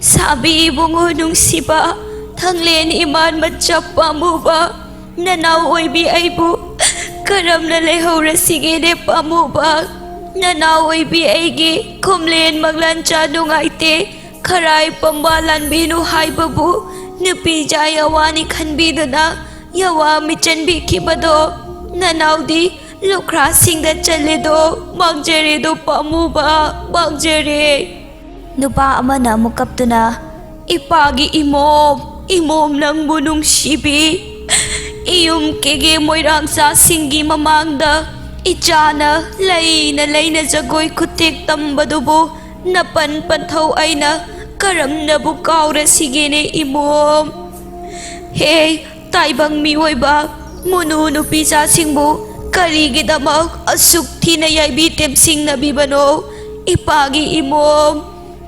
"ꯁꯥꯕꯤ ꯏꯕꯨꯡꯉꯣ ꯅꯨꯡꯁꯤꯕ, ꯊꯥꯡꯂꯦꯟ ꯏꯃꯥꯟ ꯃꯆꯥ ꯄꯥꯝꯃꯨꯕ, ꯅꯅꯥꯎ ꯑꯣꯏꯕꯤ ꯑꯩꯕꯨ ꯀꯔꯝꯅ ꯂꯩꯍꯧꯔꯁꯤꯒꯦꯅꯦ ꯄꯥꯝꯃꯨꯕ? ꯅꯅꯥꯎ ꯑꯣꯏꯕꯤ ꯑꯩꯒꯤ ꯈꯣꯝꯂꯦꯟ ꯃꯪꯂꯥꯟꯆꯥ ꯅꯨꯡꯉꯥꯏꯇꯦ, ꯈꯔꯥꯏ ꯄꯝꯕ ꯂꯥꯟꯕꯤꯅꯨ ꯍꯥꯏꯕꯕꯨ ꯅꯨꯄꯤ ꯖꯥꯏ ꯑꯋꯥꯅꯤ ꯈꯟꯕꯤꯗꯨꯅ ꯌꯥꯋꯥ ꯃꯤꯆꯟꯕꯤꯈꯤꯕꯗꯣ ꯅꯅꯥꯎꯗꯤ ꯂꯨꯈ꯭ꯔꯥꯁꯤꯡꯗ ꯆꯜꯂꯦꯗꯣ, ꯃꯥꯡꯖꯔꯦꯗꯣ ꯄꯥꯝꯃꯨꯕ, ꯃꯥꯡꯖꯔꯦ꯫" ꯅꯨꯄꯥ ꯑꯃꯅ ꯑꯃꯨꯛ ꯀꯞꯇꯨꯅ, "ꯏꯄꯥꯒꯤ ꯏꯃꯣꯝ, ꯏꯃꯣꯝ ꯅꯪꯕꯨ ꯅꯨꯡꯁꯤꯕꯤ, ꯏꯌꯨꯝ ꯀꯦꯒꯦ ꯃꯣꯏꯔꯥꯡꯆꯥꯁꯤꯡꯒꯤ ꯃꯃꯥꯡꯗ ꯏꯆꯥꯅ ꯂꯩꯅ ꯂꯩꯅ ꯖꯒꯣꯏ ꯈꯨꯠꯊꯦꯛ ꯇꯝꯕꯗꯨꯕꯨ ꯅꯄꯟ ꯄꯟꯊꯧ ꯑꯩꯅ ꯀꯔꯝꯅꯕꯨ ꯀꯥꯎꯔꯁꯤꯒꯦꯅꯦ ꯏꯃꯣꯝ? ꯍꯦ ꯇꯥꯏꯕꯪ ꯃꯤꯑꯣꯏꯕ, ꯃꯨꯅꯨ ꯅꯨꯄꯤꯆꯥꯁꯤꯡꯕꯨ ꯀꯔꯤꯒꯤꯗꯃꯛ ꯑꯁꯨꯛ ꯊꯤꯅ ꯌꯥꯏꯕꯤ ꯇꯦꯝꯁꯤꯡꯅꯕꯤꯕꯅꯣ? ꯏꯄꯥꯒꯤ ꯏꯃꯣꯝ,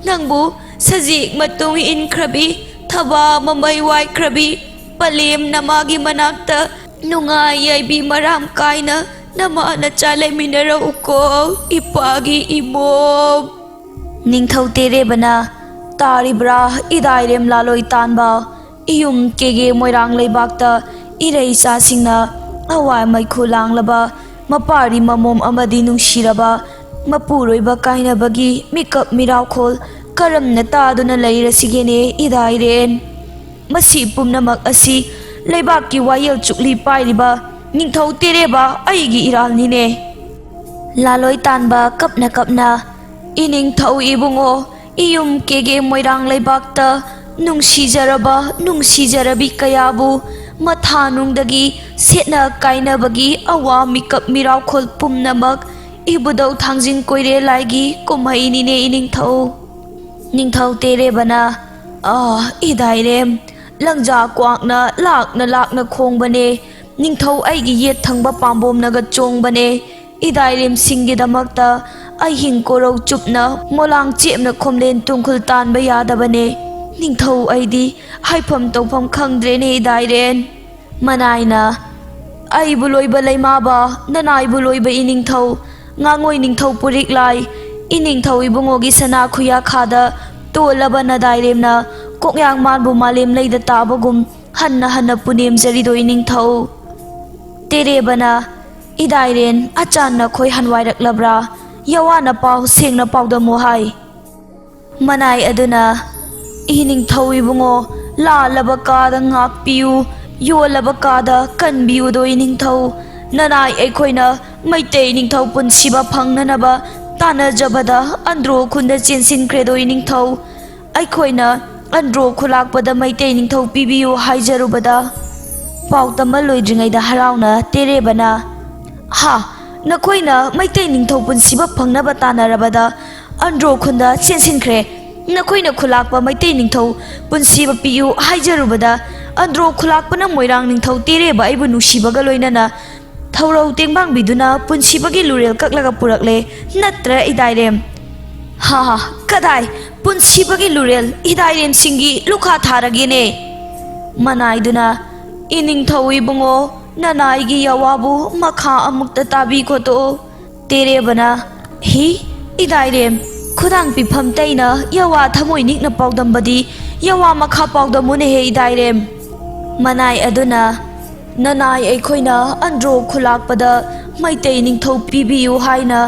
ꯅꯪꯕꯨ ꯁꯖꯤꯛ ꯃꯇꯨꯡ ꯏꯟꯈ꯭ꯔꯕꯤ, ꯊꯕꯥ ꯃꯃꯩ ꯋꯥꯏꯈ꯭ꯔꯕꯤ, ꯄꯂꯦꯝ ꯅꯃꯥꯒꯤ ꯃꯅꯥꯛꯇ ꯅꯨꯡꯉꯥꯏ ꯌꯥꯏꯕꯤ ꯃꯔꯥꯡ ꯀꯥꯏꯅ ꯅꯃꯥ ꯅꯆꯥ ꯂꯩꯃꯤꯟꯅꯔꯛꯎꯀꯣ, ꯏꯄꯥꯒꯤ ꯏꯃꯣꯝ꯫ ꯅꯤꯡꯊꯧ ꯇꯦꯔꯦꯕꯅ, "ꯇꯥꯔꯤꯕ꯭ꯔꯥ, ꯏꯗꯥꯏꯔꯦꯝ ꯂꯥꯂꯣꯏ ꯇꯥꯟꯕ? ꯏꯌꯨꯝ ꯀꯦꯒꯦ ꯃꯣꯏꯔꯥꯡ ꯂꯩꯕꯥꯛꯇ ꯏꯔꯩ ꯏꯆꯥꯁꯤꯡꯅ ꯑꯋꯥ ꯃꯩꯈꯨ ꯂꯥꯡꯂꯕ, ꯃꯄꯥꯔꯤ ꯃꯃꯣꯝ ꯑꯃꯗꯤ ꯅꯨꯡꯁꯤꯔꯕ ꯃꯄꯨꯔꯣꯏꯕ ꯀꯥꯏꯅꯕꯒꯤ ꯃꯤꯀꯞ ꯃꯤꯔꯥꯎꯈꯣꯜ ꯀꯔꯝꯅ ꯇꯥꯗꯨꯅ ꯂꯩꯔꯁꯤꯒꯦꯅꯦ, ꯏꯗꯥꯏꯔꯦꯟ? ꯃꯁꯤ ꯄꯨꯝꯅꯃꯛ ꯑꯁꯤ ꯂꯩꯕꯥꯛꯀꯤ ꯋꯥꯌꯦꯜ ꯆꯨꯞꯂꯤ ꯄꯥꯏꯔꯤꯕ ꯅꯤꯡꯊꯧ ꯇꯦꯔꯦꯕ ꯑꯩꯒꯤ ꯏꯔꯥꯜꯅꯤꯅꯦ꯫" ꯂꯥꯂꯣꯏ ꯇꯥꯟꯕ ꯀꯞꯅ ꯀꯞꯅ, "ꯏꯅꯤꯡꯊꯧ ꯏꯕꯨꯡꯉꯣ, ꯏꯌꯨꯝ ꯀꯦꯒꯦ ꯃꯣꯏꯔꯥꯡ ꯂꯩꯕꯥꯛꯇ ꯅꯨꯡꯁꯤꯖꯔꯕ ꯅꯨꯡꯁꯤꯖꯔꯕꯤ ꯀꯌꯥꯕꯨ ꯃꯊꯥꯅꯨꯡꯗꯒꯤ ꯁꯦꯠꯅ ꯀꯥꯏꯅꯕꯒꯤ ꯑꯋꯥ ꯃꯤꯀꯞ ꯃꯤꯔꯥꯎꯈꯣꯜ ꯄꯨꯝꯅꯃꯛ ꯏꯕꯨꯙꯧ ꯊꯥꯡꯖꯤꯡ ꯀꯣꯏꯔꯦꯜ ꯂꯥꯏꯒꯤ ꯀꯨꯝꯍꯩꯅꯤꯅꯦ, ꯏꯅꯤꯡꯊꯧ꯫" ꯅꯤꯡꯊꯧ ꯇꯦꯔꯦꯕꯅ, "ꯑꯥ, ꯏꯗꯥꯏꯔꯦꯝ, ꯂꯪꯖꯥ ꯀ꯭ꯋꯥꯛꯅ ꯂꯥꯛꯅ ꯂꯥꯛꯅ ꯈꯣꯡꯕꯅꯦ꯫ ꯅꯤꯡꯊꯧ ꯑꯩꯒꯤ ꯌꯦꯠ ꯊꯪꯕ ꯄꯥꯝꯕꯣꯝꯅꯒ ꯆꯣꯡꯕꯅꯦ꯫ ꯏꯗꯥꯏꯔꯦꯝꯁꯤꯡꯒꯤꯗꯃꯛꯇ ꯑꯍꯤꯡ ꯀꯣꯔꯧ ꯆꯨꯞꯅ ꯃꯣꯂꯥꯡ ꯆꯦꯞꯅ ꯈꯣꯝꯂꯦꯟ ꯇꯨꯡꯈꯨꯜ ꯇꯥꯟꯕ ꯌꯥꯗꯕꯅꯦ꯫ ꯅꯤꯡꯊꯧ ꯑꯩꯗꯤ ꯍꯥꯏꯐꯝ ꯇꯧꯐꯝ ꯈꯪꯗ꯭ꯔꯦꯅꯦ, ꯏꯗꯥꯏꯔꯦꯟ꯫" ꯃꯅꯥꯏꯅ, "ꯑꯩꯕꯨ ꯂꯣꯏꯕ ꯂꯩꯃꯥꯕ, ꯅꯅꯥꯏꯕꯨ ꯂꯣꯏꯕ ꯏꯅꯤꯡꯊꯧ, ꯉꯥꯉꯣꯏ ꯅꯤꯡꯊꯧ ꯄꯨꯔꯤꯛꯂꯥꯏ, ꯏꯅꯤꯡꯊꯧ ꯏꯕꯨꯡꯉꯣꯒꯤ ꯁꯅꯥ ꯈꯨꯌꯥꯈꯥꯗ ꯇꯣꯜꯂꯕ ꯅꯗꯥꯏꯔꯦꯝꯅ ꯀꯣꯛꯌꯥꯡ ꯃꯥꯟꯕꯨ ꯃꯥꯂꯦꯝ ꯂꯩꯗ ꯇꯥꯕꯒꯨꯝ ꯍꯟꯅ ꯍꯟꯅ ꯄꯨꯅꯦꯝꯖꯔꯤꯗꯣ ꯏꯅꯤꯡꯊꯧ꯫" ꯇꯦꯔꯦꯕꯅ, "ꯏꯗꯥꯏꯔꯦꯟ, ꯑꯆꯥꯟ ꯅꯈꯣꯏ ꯍꯟꯋꯥꯏꯔꯛꯂꯕ꯭ꯔꯥ? ꯌꯥꯋꯥꯅ ꯄꯥꯎ ꯁꯦꯡꯅ ꯄꯥꯎꯗꯝꯃꯨ ꯍꯥꯏ꯫" ꯃꯅꯥꯏ ꯑꯗꯨꯅ, "ꯏꯅꯤꯡꯊꯧ ꯏꯕꯨꯡꯉꯣ, ꯂꯥꯜꯂꯕ ꯀꯥꯗ ꯉꯥꯛꯄꯤꯌꯨ, ꯌꯣꯜꯂꯕ ꯀꯥꯗ ꯀꯟꯕꯤꯌꯨꯗꯣ ꯏꯅꯤꯡꯊꯧ꯫ ꯅꯅꯥꯏ ꯑꯩꯈꯣꯏꯅ ꯃꯩꯇꯩ ꯅꯤꯡꯊꯧ ꯄꯨꯟꯁꯤꯕ ꯐꯪꯅꯅꯕ ꯇꯥꯟꯅꯖꯕꯗ ꯑꯟꯗ꯭ꯔꯣ ꯈꯨꯟꯗ ꯆꯦꯟꯁꯤꯟꯈ꯭ꯔꯦꯗꯣ ꯏꯅꯤꯡꯊꯧ꯫ ꯑꯩꯈꯣꯏꯅ ꯑꯟꯗ꯭ꯔꯣ ꯈꯨꯂꯥꯛꯄꯗ ꯃꯩꯇꯩ ꯅꯤꯡꯊꯧ ꯄꯤꯕꯤꯌꯨ ꯍꯥꯏꯖꯔꯨꯕꯗ," ꯄꯥꯎ ꯇꯝꯕ ꯂꯣꯏꯗ꯭ꯔꯤꯉꯩꯗ ꯍꯔꯥꯎꯅ ꯇꯦꯔꯦꯕꯅ, "ꯍꯥ, ꯅꯈꯣꯏꯅ ꯃꯩꯇꯩ ꯅꯤꯡꯊꯧ ꯄꯨꯟꯁꯤꯕ ꯐꯪꯅꯕ ꯇꯥꯟꯅꯔꯕꯗ ꯑꯟꯗ꯭ꯔꯣ ꯈꯨꯟꯗ ꯆꯦꯟꯁꯤꯟꯈ꯭ꯔꯦ꯫ ꯅꯈꯣꯏꯅ ꯈꯨꯂꯥꯛꯄ ꯃꯩꯇꯩ ꯅꯤꯡꯊꯧ ꯄꯨꯟꯁꯤꯕ ꯄꯤꯌꯨ ꯍꯥꯏꯖꯔꯨꯕꯗ ꯑꯟꯗ꯭ꯔꯣ ꯈꯨꯂꯥꯛꯄꯅ ꯃꯣꯏꯔꯥꯡ ꯅꯤꯡꯊꯧ ꯇꯦꯔꯦꯕ ꯑꯩꯕꯨ ꯅꯨꯡꯁꯤꯕꯒ ꯂꯣꯏꯅꯅ ꯊꯧꯔꯧ ꯇꯦꯡꯕꯥꯡꯕꯤꯗꯨꯅ ꯄꯨꯟꯁꯤꯕꯒꯤ ꯂꯨꯔꯦꯜ ꯀꯛꯂꯒ ꯄꯨꯔꯛꯂꯦ, ꯅꯠꯇ꯭ꯔ ꯏꯗꯥꯏꯔꯦꯝ?" ꯍꯥ ꯍꯥ꯫ ꯀꯗꯥꯏ? ꯄꯨꯟꯁꯤꯕꯒꯤ ꯂꯨꯔꯦꯜ ꯏꯗꯥꯏꯔꯦꯝꯁꯤꯡꯒꯤ ꯂꯨꯈꯥ ꯊꯥꯔꯒꯦꯅꯦ꯫ ꯃꯅꯥꯏꯗꯨꯅ, "ꯏꯅꯤꯡꯊꯧ ꯏꯕꯨꯡꯉꯣ, ꯅꯅꯥꯏꯒꯤ ꯌꯥꯋꯥꯕꯨ ꯃꯈꯥ ꯑꯃꯨꯛꯇ ꯇꯥꯕꯤ ꯈꯣꯠꯇꯣꯛꯎ"꯫ ꯇꯦꯔꯦꯕꯅ, "ꯍꯤ, ꯏꯗꯥꯏꯔꯦꯝ, ꯈꯨꯗꯥꯡ ꯄꯤꯐꯝ ꯇꯩꯅ ꯌꯥꯋꯥ ꯊꯃꯣꯏ ꯅꯤꯛꯅ ꯄꯥꯎꯗꯝꯕꯗꯤ ꯌꯥꯋꯥ ꯃꯈꯥ ꯄꯥꯎꯗꯝꯃꯨꯅꯦꯍꯦ ꯏꯗꯥꯏꯔꯦꯝ"꯫ ꯃꯅꯥꯏ ꯑꯗꯨꯅ, "ꯅꯅꯥꯏ ꯑꯩꯈꯣꯏꯅ ꯑꯟꯗ꯭ꯔꯣ ꯈꯨꯂꯥꯛꯄꯗ ꯃꯩꯇꯩ ꯅꯤꯡꯊꯧ ꯄꯤꯕꯤꯌꯨ ꯍꯥꯏꯅ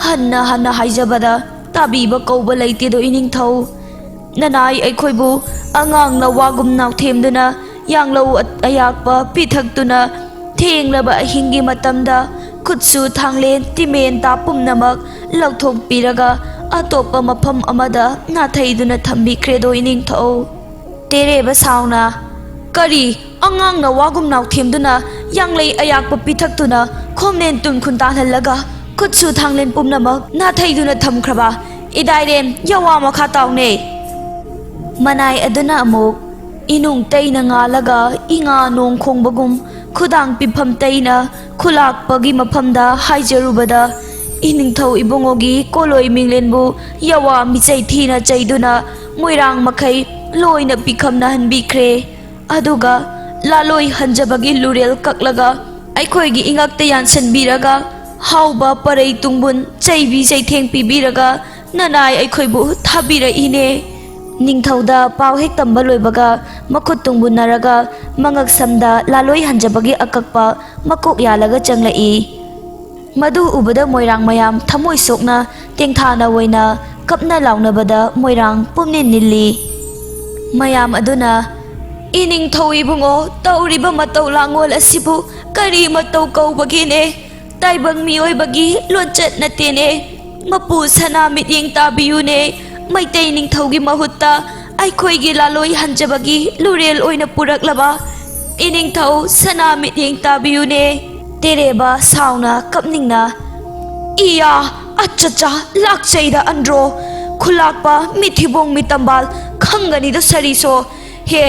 ꯍꯟꯅ ꯍꯟꯅ ꯍꯥꯏꯖꯕꯗ ꯇꯥꯕꯤꯕ ꯀꯧꯕ ꯂꯩꯇꯦꯗꯣ ꯏꯅꯤꯡꯊꯧ꯫ ꯅꯅꯥꯏ ꯑꯩꯈꯣꯏꯕꯨ ꯑꯉꯥꯡꯅ ꯋꯥꯒꯨꯝ ꯅꯥꯎꯊꯦꯝꯗꯨꯅ ꯌꯥꯡꯂꯧ ꯑꯌꯥꯛꯄ ꯄꯤꯊꯛꯇꯨꯅ ꯊꯦꯡꯂꯕ ꯑꯍꯤꯡꯒꯤ ꯃꯇꯝꯗ ꯈꯨꯠꯁꯨ ꯊꯥꯡꯂꯦꯟ ꯇꯤꯃꯦꯟ ꯇꯥ ꯄꯨꯝꯅꯃꯛ ꯂꯧꯊꯣꯛꯄꯤꯔꯒ ꯑꯇꯣꯞꯄ ꯃꯐꯝ ꯑꯃꯗ ꯅꯥꯊꯩꯗꯨꯅ ꯊꯝꯕꯤꯈ꯭ꯔꯦꯗꯣ ꯏꯅꯤꯡꯊꯧ"꯫ ꯇꯦꯔꯦꯕ ꯁꯥꯎꯅ, "ꯀꯔꯤ? ꯑꯉꯥꯡꯅ ꯋꯥꯒꯨꯝ ꯅꯥꯎꯊꯦꯝꯗꯨꯅ ꯌꯥꯡꯂꯩ ꯑꯌꯥꯛꯄ ꯄꯤꯊꯛꯇꯨꯅ ꯈꯣꯝꯂꯦꯟ ꯇꯨꯝꯈꯨꯟ ꯇꯥꯜꯍꯜꯂꯒ ꯈꯨꯠꯁꯨ ꯊꯥꯡꯂꯦꯟ ꯄꯨꯝꯅꯃꯛ ꯅꯥꯊꯩꯗꯨꯅ ꯊꯝꯈ꯭ꯔꯕ? ꯏꯗꯥꯏꯔꯦꯝ, ꯌꯥꯋꯥ ꯃꯈꯥ ꯇꯥꯎꯅꯦ"꯫ ꯃꯅꯥꯏ ꯑꯗꯨꯅ ꯑꯃꯨꯛ, "ꯏꯅꯨꯡ ꯇꯩꯅ ꯉꯥꯜꯂꯒ ꯏꯉꯥ ꯅꯣꯡ ꯈꯣꯡꯕꯒꯨꯝ ꯈꯨꯗꯥꯡ ꯄꯤꯐꯝ ꯇꯩꯅ ꯈꯨꯂꯥꯛꯄꯒꯤ ꯃꯐꯝꯗ ꯍꯥꯏꯖꯔꯨꯕꯗ ꯏꯅꯤꯡꯊꯧ ꯏꯕꯨꯡꯉꯣꯒꯤ ꯀꯣꯂꯣꯏ ꯃꯤꯡꯂꯦꯟꯕꯨ ꯌꯥꯋꯥ ꯃꯤꯆꯩ ꯊꯤꯅ ꯆꯩꯗꯨꯅ ꯃꯣꯏꯔꯥꯡ ꯃꯈꯩ ꯂꯣꯏꯅ ꯄꯤꯈꯝꯅꯍꯟꯕꯤꯈ꯭ꯔꯦ꯫ ꯑꯗꯨꯒ ꯂꯥꯂꯣꯏ ꯍꯟꯖꯕꯒꯤ ꯂꯨꯔꯦꯜ ꯀꯛꯂꯒ ꯑꯩꯈꯣꯏꯒꯤ ꯏꯉꯛꯇ ꯌꯥꯟꯁꯤꯟꯕꯤꯔꯒ ꯍꯥꯎꯕ ꯄꯔꯩ ꯇꯨꯡꯕꯨꯟ ꯆꯩꯕꯤ ꯆꯩꯊꯦꯡ ꯄꯤꯕꯤꯔꯒ ꯅꯅꯥꯏ ꯑꯩꯈꯣꯏꯕꯨ ꯊꯥꯕꯤꯔꯛꯏꯅꯦ"꯫ ꯅꯤꯡꯊꯧꯗ ꯄꯥꯎ ꯍꯦꯛ ꯇꯝꯕ ꯂꯣꯏꯕꯒ ꯃꯈꯨꯠ ꯇꯨꯡꯕꯨꯟꯅꯔꯒ ꯃꯉꯛ ꯁꯝꯗ ꯂꯥꯂꯣꯏ ꯍꯟꯖꯕꯒꯤ ꯑꯀꯛꯄ ꯃꯀꯣꯛ ꯌꯥꯜꯂꯒ ꯆꯪꯂꯛꯏ꯫ ꯃꯗꯨ ꯎꯕꯗ ꯃꯣꯏꯔꯥꯡ ꯃꯌꯥꯝ ꯊꯃꯣꯏ ꯁꯣꯛꯅ ꯇꯦꯡꯊꯥꯅ ꯑꯣꯏꯅ ꯀꯞꯅ ꯂꯥꯎꯅꯕꯗ ꯃꯣꯏꯔꯥꯡ ꯄꯨꯝꯅꯤꯟ ꯅꯤꯜꯂꯤ꯫ ꯃꯌꯥꯝ ꯑꯗꯨꯅ, "ꯏꯅꯤꯡꯊꯧ ꯏꯕꯨꯡꯉꯣ, ꯇꯧꯔꯤꯕ ꯃꯇꯧ ꯂꯥꯡꯉꯣꯜ ꯑꯁꯤꯕꯨ ꯀꯔꯤ ꯃꯇꯧ ꯀꯧꯕꯒꯦꯅꯦ? ꯇꯥꯏꯕꯪ ꯃꯤꯑꯣꯏꯕꯒꯤ ꯂꯣꯟꯆꯠ ꯅꯠꯇꯦꯅꯦ꯫ ꯃꯄꯨ ꯁꯅꯥ ꯃꯤꯠꯌꯦꯡ ꯇꯥꯕꯤꯌꯨꯅꯦ꯫ ꯃꯩꯇꯩ ꯅꯤꯡꯊꯧꯒꯤ ꯃꯍꯨꯠꯇ ꯑꯩꯈꯣꯏꯒꯤ ꯂꯥꯂꯣꯏ ꯍꯟꯖꯕꯒꯤ ꯂꯨꯔꯦꯜ ꯑꯣꯏꯅ ꯄꯨꯔꯛꯂꯕ ꯏꯅꯤꯡꯊꯧ ꯁꯅꯥ ꯃꯤꯠꯌꯦꯡ ꯇꯥꯕꯤꯌꯨꯅꯦ"꯫ ꯇꯦꯔꯦꯕ ꯁꯥꯎꯅ ꯀꯞꯅꯤꯡꯅ, "ꯏꯌꯥ, ꯑꯠꯆꯆꯥ, ꯂꯥꯛꯆꯩꯗ ꯑꯟꯗ꯭ꯔꯣ꯫ ꯈꯨꯂꯥꯛꯄ ꯃꯤꯊꯤꯕꯣꯡ ꯃꯤꯇꯝꯕꯥꯜ ꯈꯪꯒꯅꯤꯗ ꯁꯔꯤꯁꯣ꯫ ꯍꯦ,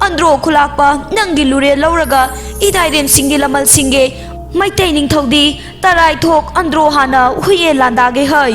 ꯑꯟꯗ꯭ꯔꯣ ꯈꯨꯂꯥꯛꯄ, ꯅꯪꯒꯤ ꯂꯨꯔꯦꯜ ꯂꯧꯔꯒ ꯏꯗꯥꯏꯔꯦꯝꯁꯤꯡꯒꯤ ꯂꯃꯜꯁꯤꯡꯒꯤ ꯃꯩꯇꯩ ꯅꯤꯡꯊꯧꯗꯤ ꯇꯔꯥꯏꯊꯣꯛ ꯑꯟꯗ꯭ꯔꯣ ꯍꯥꯟꯅ ꯍꯨꯏꯌꯦ ꯂꯥꯟꯗꯥꯒꯦ ꯍꯩ"꯫